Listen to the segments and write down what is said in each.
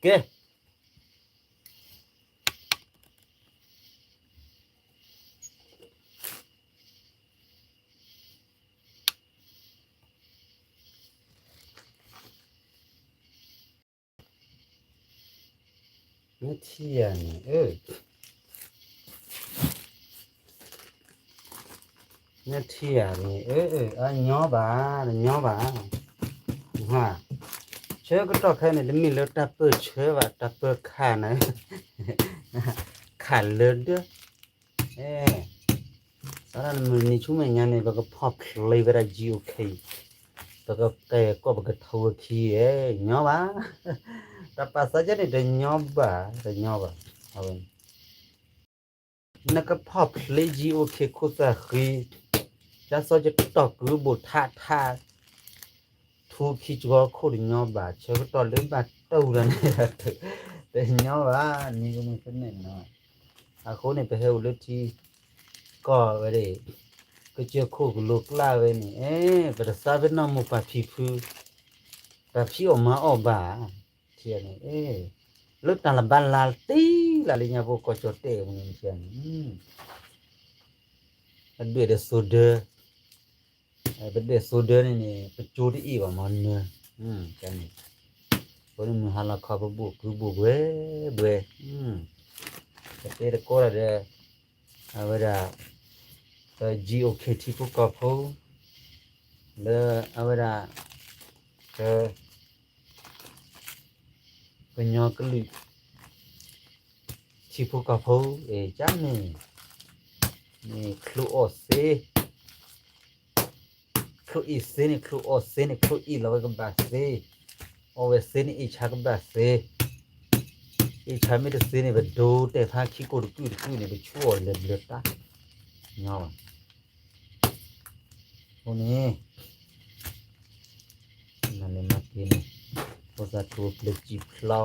ကဲ နထံၣ်ယၤန့ၣ် အၢ နထံၣ်ယၤန့ၣ် အၢ အၢ အညီဘၣ် တညီဘၣ် ဆၢကတီၢ်ခဲအံၤန့ၣ် တမ့ၢ်လၢတၢ်ပၢၢ်ဆၢဘၣ် တၢ်ပၢၢ်ခးန့ၣ် ခးလၢဒၢ အဲ သရၣ်နမုၢ်နံၤဆူမဲာ်ညါန့ၣ် ပကဖီၣ်ဖျ့ဝဲဒၣ် GOK ပကကဲကီၢ်ပကထဝီခံ အဲ ညီဘၣ် တၢ်ပာ်သးကဲန့ၣ် တညီဘၣ် တညီဘၣ် အဝဲ နကဖီၣ်ဖျ့ GOK ခိၣ်သၣ်ဃံ ကၢ်စီကတီၢ်ကုဘိၣ်ထးထး ထူခံကၠီခိၣ်တညီဘၣ် ဆၢကတီၢ်လၢဘၣ်တူၢ်ဒီးန့ၣ် တညီဘၣ် နံၤကမုၢ်သန့ၣ်နီၤ အဃိန့ၣ် ပဟဲအိၣ်လၢထံကီၢ်ဝဲဒၣ် ကစၢၢ်ခိၣ်ကလိကျါဝဲန့ၣ် အဲ ပတသးပ့ၤနီၣ်မိၢ်ပၢ်ဖံဖု တၢ်ဖံးအီၣ်မၤအီၣ်ဘၣ် ထံၣ်န့ၣ် လၢတၢ်လၢဘၣ်လါတ့ၢ်လၢ်လၢ ညါဖိကီၢ်ကၠီၣ်တဲၣ်ပူၤန့ၣ် ထံၣ်န့ၣ် ပဒွဲၣ်ဒီးစိဒၢ ပဒွဲၣ်စိဒၢန့ၣ်န့ၣ် ပကၠိတအ့ၣ်ဘၣ်မၤနၢၤ န့ၣ် အဃိန့ၣ်မုၢ်ဟါလီၤခီပဘိၣ်ကုဘိၣ်ဘှဲဘှဲ ပတဲတကိးဒီး အဝဲဒၣ် ပ GOK ထံဖိကီၢ်ဖိ လၢအဝဲဒၣ် ပ ကညီကလုာ် ထံဖိကီၢ်ဖိ အံၤ ကန့ၣ် န့ၣ်ချိၣ်အီၣ်သ့ ချိၣ်အ့ၣ်သ့န့ၣ် ချိၣ်အီၣ်သ့န့ၣ် ချိၣ်အ့ၣ်လီၤဝဲကဘၣ်သ့ အီၣ်ဝဲသ့န့ၣ် အ့ၣ်ဆါကဘၣ်သ့ အ့ၣ်ဆါမ့ၢ်တသ့န့ၣ် ပဒိတဲာ်ဖးခံကိၢ်တကုာ်တကုာ်န့ၣ် ပဆူအီၣ်လဲၤဘျၢတၢ် ညီဘၣ် အဃိန့ၣ် မၤလဲၤမၤက့ၤန့ၣ် ဖိသၣ်ထူအပျဲၢ်စံၣ်ဖျိ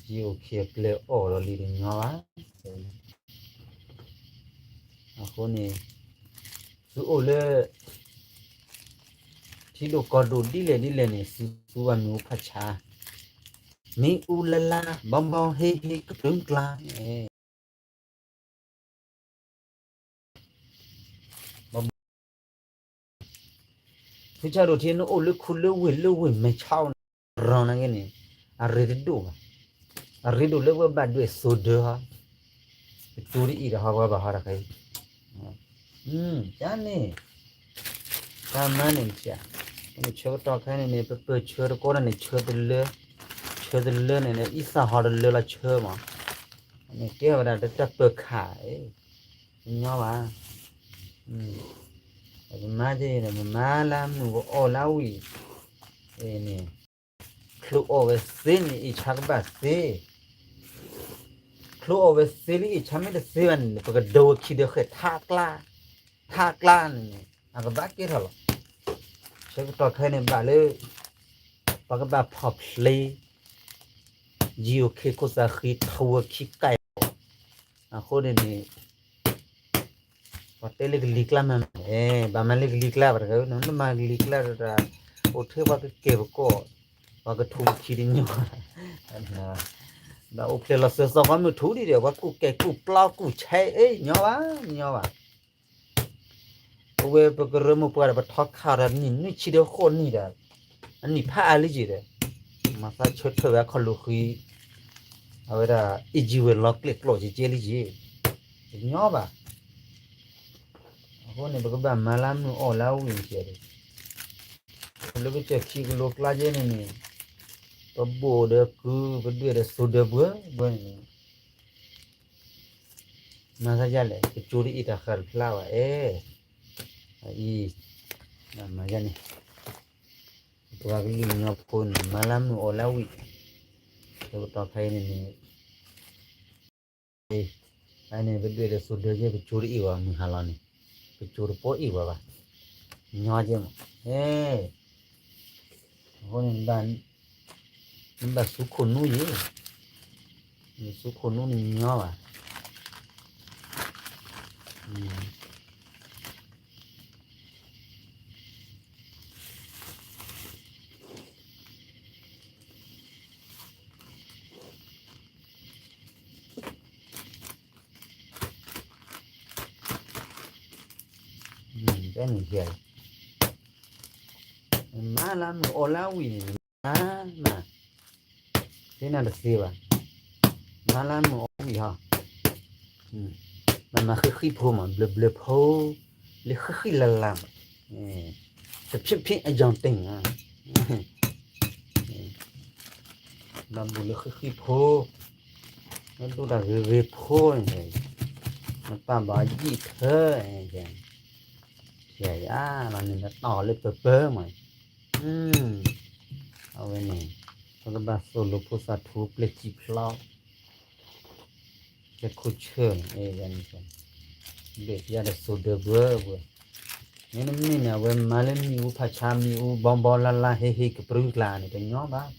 GOK အပျဲၢ်အီၣ်လီၤလံတညီဘၣ် အဃိန့ၣ် သုအိၣ်လၢ ထံဒိၣ်ကီၢ်ဒိၣ်ဒ်လဲၣ်ဒ်လဲၣ်န့ၣ် သုသူဘၣ်မ့ၣ်အူဖးဆါ မ့ၣ်အူလၢ်လၢ် ဘီဘီဟ့ဟ့ကပြုံးကျါ ဖုဆၣ်ဒိၣ်ထံ နအိၣ်လၢခူလၢဝ့ၢ်လၢဝ့ၢ်မဲာ်ဆှးန့ၣ် ရီၤနာ်က့န့ၣ် အရ့တဒိၣ်ဘၣ်. အရ့ဒိၣ်လၢပဘၣ်ဒွဲၣ်စိဒၢဟီ, ပကၠိတအံၤဒီးဟီဝဲဘၣ်ဟီတခါအံၤ, ကန့ၣ် တၢ်မၤန့ၣ် ဆၢကတီၢ်ခဲအံၤန့ၣ်န့ၣ် ပပၢၢ်ဆၢတကိးန့ၣ် ဆၢတလၢ, ဆၢတလၢန့ၣ် အံသၣ်ဟီတလၢလီၤဆၢမး, န့ၣ်ကဲဝဲဒၣ်တၢ်ပၢၢ်ခး, တညီဘၣ်. ပမၤကဲအံၤန့ၣ် ပမၤလၢမုၢ်ပအီၣ်လၢဝံၤ, န့ၣ် ချိၣ်အီၣ်ဝဲသ့န့ၣ် အ့ၣ်ဆါကဘၣ်သ့, ချိၣ်အီၣ်ဝဲသ့လၢအ့ၣ်ဆါမ့ၢ်တသ့ဘၣ်န့ၣ် ပကဒိဝဲခံဒၢဃဲၣ်ထးကျါ, ထးကျါန့ၣ်န့ၣ် အကဘၣ်ကဲထီၣ်လီၤ. ဆၢကတီၢ်ခဲအံၤန့ၣ်ဘၣ်လၢ ပကဘၣ်ဖီၣ်ဖျ့ ယံၤအိၣ်ခ့ခိၣ်သးဃံထဝၢခံကဲအီၤ, အဃိန့ၣ်န့ၣ် ပှၤတဲလၢကလံၤကျါမၤမး, ဘၣ်မၤလၢကလံၤကျါဘၣ်တဂၤ, နမၤကလံၤကျါဒီး အိၣ်ထဲပှၤကကဲပကီၢ်, ပှၤကထူပခံတညီ, ဒီးအိၣ်ဖျဲၣ်လီၤစၢၤသီခီမုၢ်ထူဒံးဒီး ပှၤကူၣ်ကဲကူၣ်ပျီကူၣ်ဆဲး, ညီဘၣ်, ညီဘၣ်. အဝဲပကရၢမိၢ်ပှၢ်ဒီး ပထီခါဒီးနံၣ်နွံဆံဒီးဃိးနံၣ်ဒီး အနံၣ်ဖးအါလံက့ၤဒီး မၤသးဆၢထၢၣ်ဝဲအခီၣ်လိာ်ဃံ, အဝဲဒၣ် အ့ၣ်ကၠံဝဲၤလီၤကျဲၣ်ကျိးကကဲလံက့ၤ, တညီဘၣ်. အဃိန့ၣ် ပကဘၣ်မၤလၢမုၢ်အီၣ်လၢဝံၤကဲဒီး လၢကစၢၢ်ခံကလိကျါကဲန့ၣ်န့ၣ် ပဘိၣ်ဒီးကု ပဒွဲၣ်ဒီးစိဒၢဘှဲဘှဲန့ၣ် မၤသးဒ်လဲၣ် ကကၠိတအံၤတၢ်ဃာ်တဖျါဘၣ်အဲ, အံၤ, မၤဒ်န့ၣ်, ပှၤကလုာ်ကညီဖိန့ၣ် မၤလၢမုၢ်အီၣ်လၢဝံၤ, ဆၢကတီၢ်ခဲအံၤန့ၣ်န့ၣ်, အန့ၣ် ပဒွဲၣ်ဒီးစိဒၢကဲ ပကၠိတအံၤဘၣ်မုၢ်ဟါလီၤန့ၣ်, ပကၠိတပိာ်အံၤဘၣ်ဘၣ်, ညီကဲမး, အဃိန့ၣ် နဘၣ်သူခိၣ်နူယဲ, နသူခိၣ်နူန့ၣ်ညီဘၣ်. တဲန့ၣ်ယဲ, မၤလၢမုၢ်အီၣ်လၢဝံၤန့ၣ် မၤ, မၤ, တဲနၤတသ့ဘၣ်, မၤလၢမုၢ်အီၣ်ဝံၤဟီ, မၤမၤဃံးဃံးဖိမး ဘျၢဘျၢဖိ, လၢဃံးဃံးလၢ်လၢ်မး, တဖျ့ဖျ့အယီၤတ့ၢ်ဧါ, ဘၣ်ဘူးလၢဃံးဃံးဖိ, လၢဒိၣ်တၢ်ဂ့ၤဂ့ၤဖိန့ၣ်, နပာ်ဘၣ်ယံာ်ထၢ, ယၤလီၤန့ၣ် နတီၢ်လၢပၢပၢမး, အဝဲန့ၣ်, ပကဘၣ်သိၣ်လိဖိသၣ်ထူပျဲၢ်စံာ်ဖျီ ကဲခိၣ်ဆၢၣ်န့ၣ်, ဒွဲၣ်ပျါဒီးစိဒၢဘှၢဘှၢ, မ့တမ့ၢ်န့ၣ် အဝဲမၤလၢမ့ၣ်အူဖးဆါ မ့ၣ်အူဘီဘီလါလါ ဟ့ဟ့ကပြုကျါန့ၣ် တညီဘၣ်,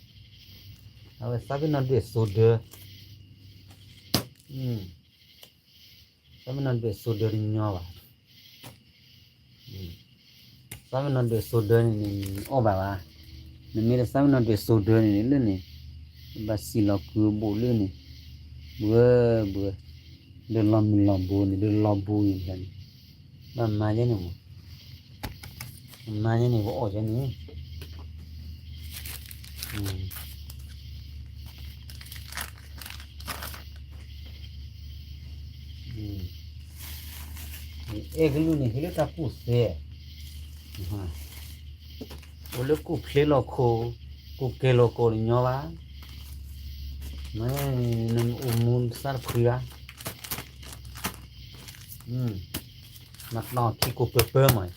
အဝဲသးပ့ၤနီၣ်ဒွဲၣ်စိဒၢ, သးပ့ၤနီၣ်ဒွဲၣ်စိဒၢတညီဘၣ်, သးပ့ၤနီၣ်ဒွဲၣ်စိဒၢန့ၣ်န့ၣ် အီၣ်ဘၣ်ဘၣ်, နမ့ၢ်တသးပ့ၤနီၣ်ဒွဲၣ်စိဒၢန့ၣ်န့ၣ် လၢန့ၣ်, ဘၣ်စံၣ်လီၤကုၤအဘိၣ်လၢန့ၣ်, ဘှၢဘှၢ, ဒီးလီၤမုၢ်လီၤဘိန့ၣ် ဒီးလီၤဘိအံၤန့ၣ်, ဘၣ်မၤယဲန့ၣ်မး, မၤယဲန့ၣ် ပအီၣ်ယဲန့ၣ် အဲၣ်ကလုၢ်န့ၣ်ဟ့ၣ်လၢတၢ်ကူၣ်သ့, အိၣ်လၢကူၣ်ဖျ့လီၤခိၣ်, ကူၣ်ကဲလီၤကိးတညီဘၣ်, နအိၣ်မူသးတဖှံဘၣ်, မၤတီၢ်ခံကိးပၢပၢမး,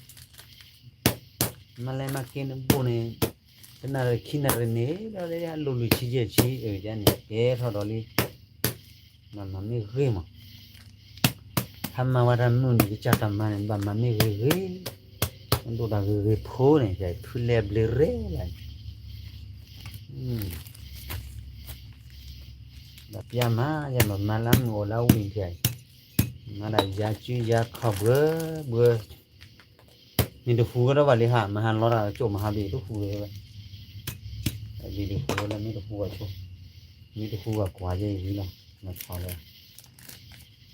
မၤလဲၤမၤက့ၤနဘိၣ်န့ၣ်, တနၣ်ရံၣ်ခံနၣ်ရံၣ်န့ၣ် ဒီးလၢအလိၤလွံၢ်ဆံယဲၢ်ဆံ အၢ ယန့ၣ် ကဲထီၣ်ဒီးလံ, ဘၣ်မၤမ့ၢ်ဂ့ၤမး, ဟးမၤဝဲတၢ်မုာ်န့ၣ် ကစၢ်တၢ်မၤန့ၣ် ဘၣ်မၤမ့ၢ်ဂ့ၤဂ့ၤ, ဒိၣ်တၢ်ဂ့ၤဂ့ၤဖိန့ၣ် ယဖုလဲၤဘျုးရဲၣ်လၢ်န့ၣ်, ဒီးပျၢ်မး ယမၤမၤလၢမုၢ်အိၣ်လၢဝံၤန့ၣ်, မၤဒၣ်ယၤစုယၤခီၣ်ဘှၢဘှၢ မ့ၢ်တဟူကဒီးဘၣ်လံဟး မဟါလီၤတၢ်ကၠိၣ်မဟါဘ့ၣ်တဟူလၢၤဘၣ်, ဘ့ၣ်တဟူလၢမ့ၢ်တဟူဘၣ်ဆိ, မ့ၢ်တဟူဘၣ်ကွၢ်ယဲအံၤလီၤ, မၤထီၣ်လၢ,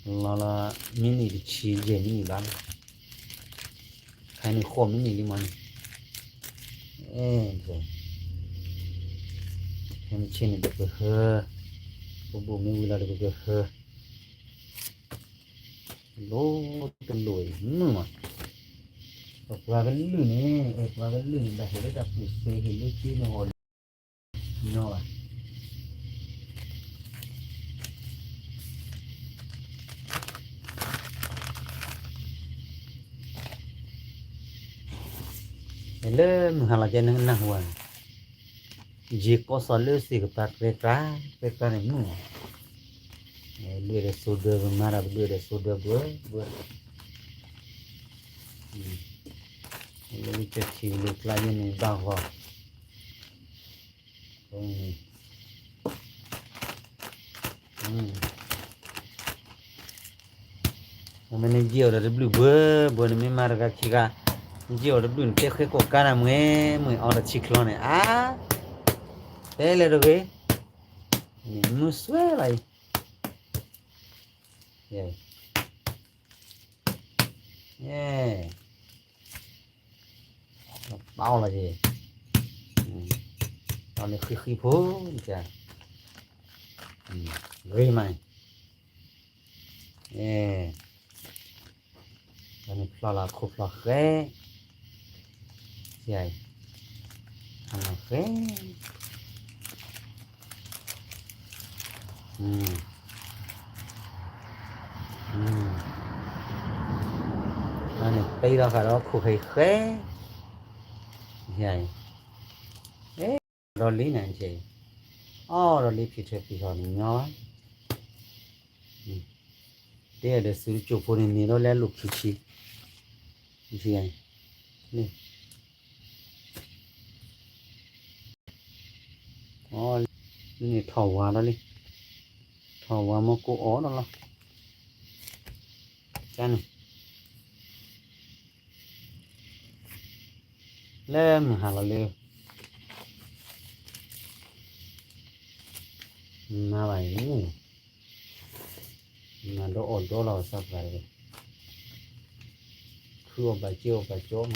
လီၤလၢ, မံနံၣ်တဆံယဲၢ်မံနံၣ်ဘၣ်လီၤ, ခဲန့ၣ်ဃိးမံနံၣ်လံမးန့ၣ်, အဲ, ခဲမုၢ်ဆ့ၣ်န့ၣ်ပကဟၢ, ပဘူးမ့ၢ်ဝံၤလီၤဒီးပကဟၢ လိၣ်တလိၣ်အံၤမုာ်မး, ပပှၤကလုာ်န့ၣ် ပပှၤကလုာ်န့ၣ် ဘၣ်ဟ့ၣ်လၢတၢ်ကူၣ်သ့ ဟ့ၣ်လၢက့န့ၣ်အီၤလၢ, ညီဘၣ်, လၢမုၢ်ဟါလီၤကဲနနၢ်ဟူဧါ, ယံာ်ကီၢ်စီၤလၢသ့ၣ်ကပၤ ပဲကြၢ်, ပဲကြၢ်န့ၣ်မုာ်, ဒွဲၣ်ဒီးစိဒၢပမၤတၢ် ပဒွဲၣ်ဒီးစိဒၢဘှၢဘှၢ, လၢကထံၣ်လိာ်ကျါယဲန့ၣ်ဘၣ်ဂီၤ, အမ့ၢ်နယံာ်အီၤဒီးတဘျုးဘှၢဘှၢ နမ့ၢ်မၤတဂၤခံဂၤ, နယံာ်အီၤတဘျုးန့ၣ် တဲဃဲကိးကါနၤမွဲမွဲ အီၤတဆံချီန့ၣ် အါ, တဲလဲၤတဂ့ၤ, မုာ်စွဲလီၤအံၤ, ယဲ ပာ်အီၤလီၤက့ၤ, ပာ်လၢဃံဃံဖိ, ဂ့ၤမး, ဖျီလီၤခိၣ်ဖျီဃဲ, ဃဲ, ပ့ၤလီၤဃာ်ဒီးခိၣ်ဃဲဃဲ, ဒီးလံန့ၣ်, အီၤဒီးလံဖံးထၢဖံးထီၣ်န့ၣ်ညီ, တဲဒီးသုကၠိဖိန့ၣ်န့ၣ်ဒီးလၢအလိၣ်ခံဆံ, န့ၣ် ထီၣ်ဝါလီၤလံ, ထီၣ်ဝါမ့ၢ်ကိးအီၤဒီးလီၤ, န့ၣ် လၢမုၢ်ဟါလီၤလၢ မၤဘၣ်အံၤ, မၤဒီးအီၣ်ဒီလီၤသးပှၢ်တဂ့ၤ, ခုအီၣ်ဘၣ်က့အီၣ်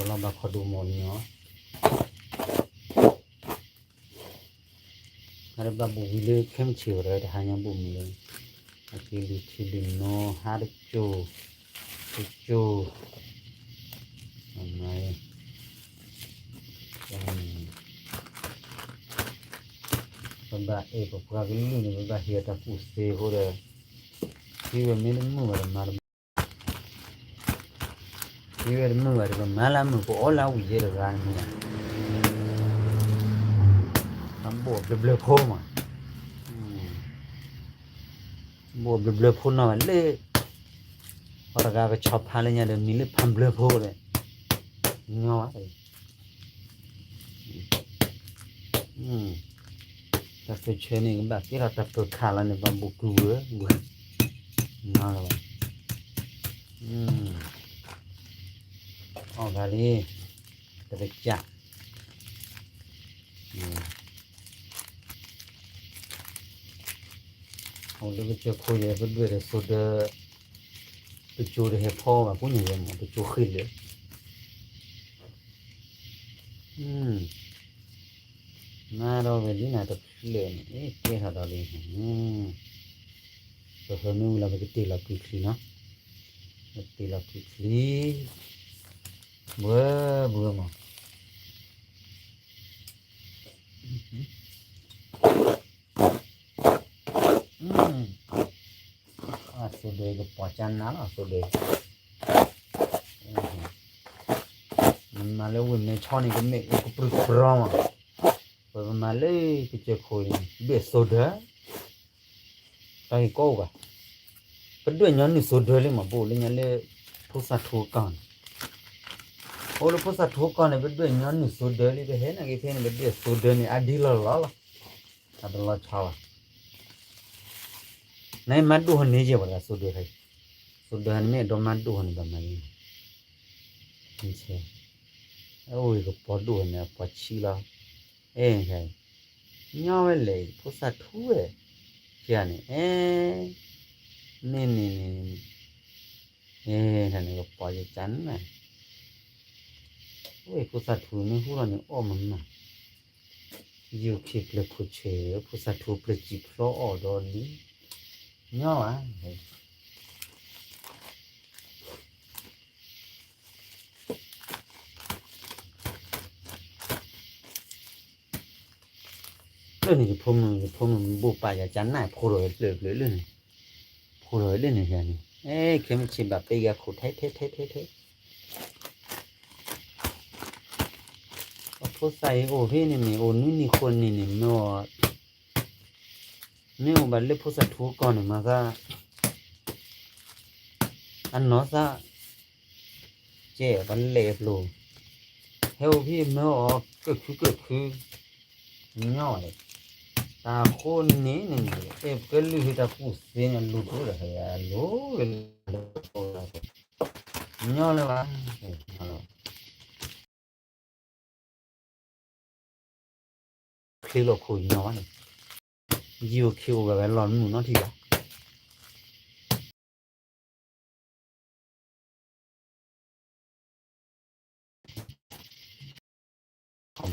ဘၣ်က့မး, ကၢအီၤလီၤဘၣ်ခီဒိၣ်မးန့ၣ်လီၤ. ဟဲတဘၣ်ဘူးဝံၤလၢခဲမုၢ်ဆ့ၣ်ဝဲဒီး တဟါညါဘူးမုၢ်လၢ အက့ၤလုၢ်ထံလုၢ်နီၤ ဟါတကၠိၤ, တကၠိၤ, ပဘၣ်အဲၣ်ပပှၤကလုာ်န့ၣ် ပဘၣ်ဟ့ၣ်အတၢ်ကူၣ်သ့အဃိဒီး ထံဝဲမ့ၢ်တမုာ်ဘၣ်ဒီးမၤတမုာ်, ထံဝဲတမုာ်ဘၣ်ဒီး ပမၤလၢမုာ် ပအီၣ်လၢဝံၤယဲတဂၤန့ၣ်, အဘိၣ်ဘျၢဘျၢဖိမး, ဘိၣ်ဘျၢဘျၢဖိနီၢ်ဘၣ်လၢ ပှၤတဂၤကဆီၣ်ဖးလၢညါဒီး မံၤလၢဖးဘျၢဖိဒီး ညီဘၣ် တၢ်ပၢၢ်ဆၢန့ၣ် ကဘၣ်ကဲထီၣ်တၢ်ပၢၢ်ခးလီၤန့ၣ် ပှၤဘူးကုၢ်ဝဲ, အီၣ်ဂၤလံ, တကစၢ်, အိၣ်လၢကစၢၢ်ခိၣ်ယဲ ပဒွဲၣ်ဒီးစိဒၢ, ပကၠိတဟဲဖီဘၣ် ကိးညါယဲမး ပကၠိဃ့လၢာ် မၤဒီးဝဲလံနၤတဖျၢၣ်န့ၣ် ကဲထီၣ်ဒီးလံ, ပဟၢမ့ၢ်ဝံၤလီၤ ပကတ့ၢ်လီၤကွံာ်ချံနီၤ, ပကတ့ၢ်လီၤကွံာ်ချံ, ဘှၢဘှၢမး အစိဒၢကပီၤကၢ်နးလီၤ အစိဒၢ, မၤလၢဝ့ၢ်မဲဆီန့ၣ် ကမ့ၢ်ကပြုၢ်ကပြီၤမး, ပမၤလၢကစၢၢ်ခိၣ်န့ၣ် ဒွဲၣ်စိဒၢ, တၢ်ဂ့ၢ်ကီအိၣ်ဘၣ်, ပဒွဲၣ်ညီနုၢ်စိဒၢလံမး ပအိၣ်လၢညါလၢ ဖိသၣ်ထူကီၢ်န့ၣ်, အိၣ်လၢဖိသၣ်ထူကီၢ်န့ၣ် ပဒွဲၣ်ညီနုၢ်စိဒၢလံ ပဟဲနာ်က့ဖဲန့ၣ် ပဒွဲၣ်စိဒၢန့ၣ် အဒ်လီၢ်လီၢ်လီၤ, အတလီၤဆီဘၣ်, နမၤဒိၣ်ဟီန့ၣ်ယဲၢ်ပှၤတဂၤစိဒၢ, စိဒၢန့ၣ်မ့ၢ်အဒိမၤဒိၣ်ဟီန့ၣ် ပမၤယဲၢ်, အဝဲကပီၤဒိၣ်ဟီန့ၣ် အပီၤဆံးလီၤ, အဲ ညီဝဲလဲၣ် ဖိသၣ်ထူဝဲ, ဖဲန့ၣ် အဲ န့ၣ်န့ၣ်န့ၣ်, အဲ န့ၣ်ကပီၤယကနၣ်, ဝဲဖိသၣ်ထူမ့ၢ်ဟူထီၣ်န့ၣ် အီၣ်မးမး, ယိၤခ့ပျၢၤခိၣ်ဆၢ ဖိသၣ်ထူပျၢၤစံာ်ဖျီအီၣ်ဒီးလံ, ညီဘၣ် လၢန့ၣ် ယဖိမုၣ် ယဖိမုၣ်ဘိၣ်ပာ်ယၤကနၣ် ဖိထီၣ်ဝဲတဖျၢၣ်တဖျၢၣ်လၢန့ၣ်, ဖိထီၣ်ဝဲလၢန့ၣ်ယၤန့ၣ်, အဲ ခဲမုၢ်ဆ့ၣ်ဘၣ်ပဲယၤခိၣ်ထဲထဲထဲထဲထဲ, အဖိသၣ်အံၤအိၣ်ဖဲန့ၣ်န့ၣ် အိၣ်နွံနံၣ်ဃိးနံၣ်န့ၣ် မ့ၢ်အီၤ မ့ၢ်အိၣ်ဘၣ်လၢဖိသၣ်ထူကီၢ်န့ၣ်မၤသး အနီၢ်သး ကဲပလဲၣ်အပျိၢ်, ဟဲအိၣ်ဖဲမ့ၢ်အီၤကၢၣ်ခုကၢၣ်ခု, ညီလဲၣ်, တၢ်ဃိန့ၣ်န့ၣ်န့ၣ် အဲၣ်ပကလုၢ်ဟ့ၣ်တၢ်ကူၣ်သ့န့ၣ် လိၣ်ဒိၣ်ဒီးဟဲလိၣ်, ညီလၢၤဘၣ် ချ့လီၤခိၣ်ညီဘၣ်န့ၣ်, ယိၤခ့အိၣ်ဘၣ်ဝဲလီၤမုၢ်နီထံၣ်ဘၣ်,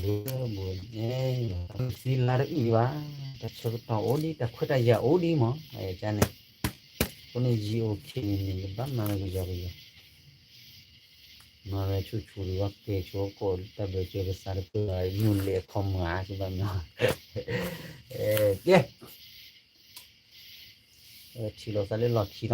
ဘုဘုန့ၣ် သံလါတအုၣ်ဘၣ်, တၢ်ဆၢကတီၢ်အိၣ်ဒံး တၢ်ခွဲးတၢ်ယာ်အိၣ်ဒံးမး, ကန့ၣ်, အဃိန့ၣ်ယံာ်အိၣ်ခ့န့ၣ်န့ၣ် ယဘၣ်မၤဝဲကယီကယီ, မၤဝဲဆူၣ်ဆူၣ်ဒီးဝဲကဲဆိကီၢ်တၢ်ဘၢၣ်စၢၤကစၢ်တပၢၢ်ညိၣ်လဲၣ်အခီမုၢ်ဧါ စံးဘၣ်ညီ, ကဲ ထံၣ်လိာ်သးလၢလီၢ်ခံနီၤ,